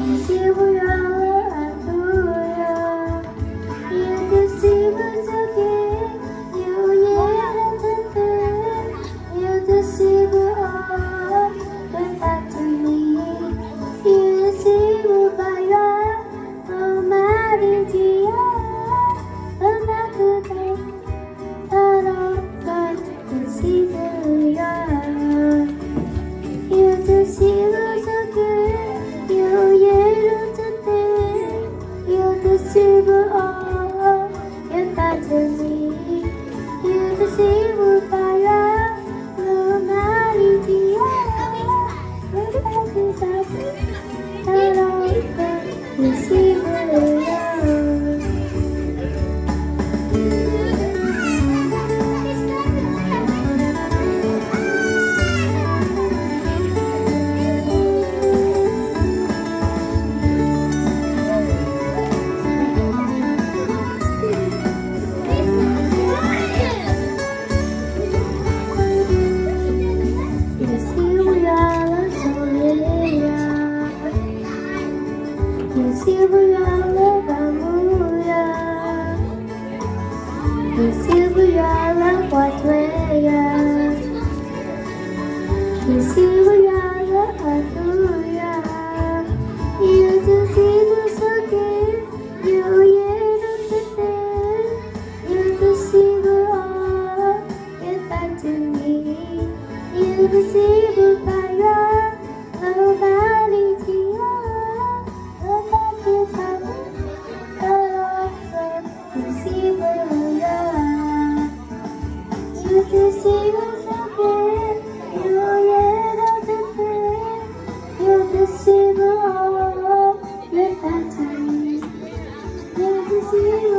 ယစံးဘျုးယွၤလၢအသူယၤ, ယတစံးဘျုးစ့ၢ်ကီး, ယအိၣ်ယဲၢ်တသ့, ယတစံးဘျုးအီၤ လၢတၢ်တမံၤ, ယတစံးဘျုးဘၣ်ယွၤ လၢမၤဒံးယၤ, လၢတၢ်သူၣ်တၢ်သး တၢ်လီၢ်တၢ် ယစံးဘျုးယွၤ ယတစံးဘျုးစ့ၢ်ကီး, ယအိၣ်ယဲၢ်တသ့, ယတစံးဘျုးအီၤ လၢတၢ်တမံၤ, ယတစံးဘျုးဘၣ်ယွၤ လၢမၤဒံးယၤ, လၢတၢ်သူၣ်တၢ်သး တၢ်လီၢ်တၢ် ယစံးဘျုးယွၤ ယစံးဘျုးယွၤလၢစီၤလ့ယၤ, ယစံးဘျုးယွၤလၢပှၤမူယၤ, ယစံးဘျုးယွၤလၢပှၤကွဲယၤ, ယစံးဘျုးယွၤလၢအသူယၤ, ယတစံးဘျုးစ့ၢ်ကီး, ယအိၣ်ယဲၢ်တသ့, ယတစံးဘျုးအီၤ လၢတၢ်တမံၤ, ယတစံးဘျုးဘၣ်ယွၤ လၢမၤဒံးယၤ, လၢတၢ်သူၣ်တၢ်သး တၢ်လီၢ်တၢ် ယစံးဘျုးယွၤ ယတစံးဘျုးစ့ၢ်ကီး, ယအိၣ်ယဲၢ်တသ့, ယတစံးဘျုးအီၤ လၢတၢ်တမံၤ, ယတစံး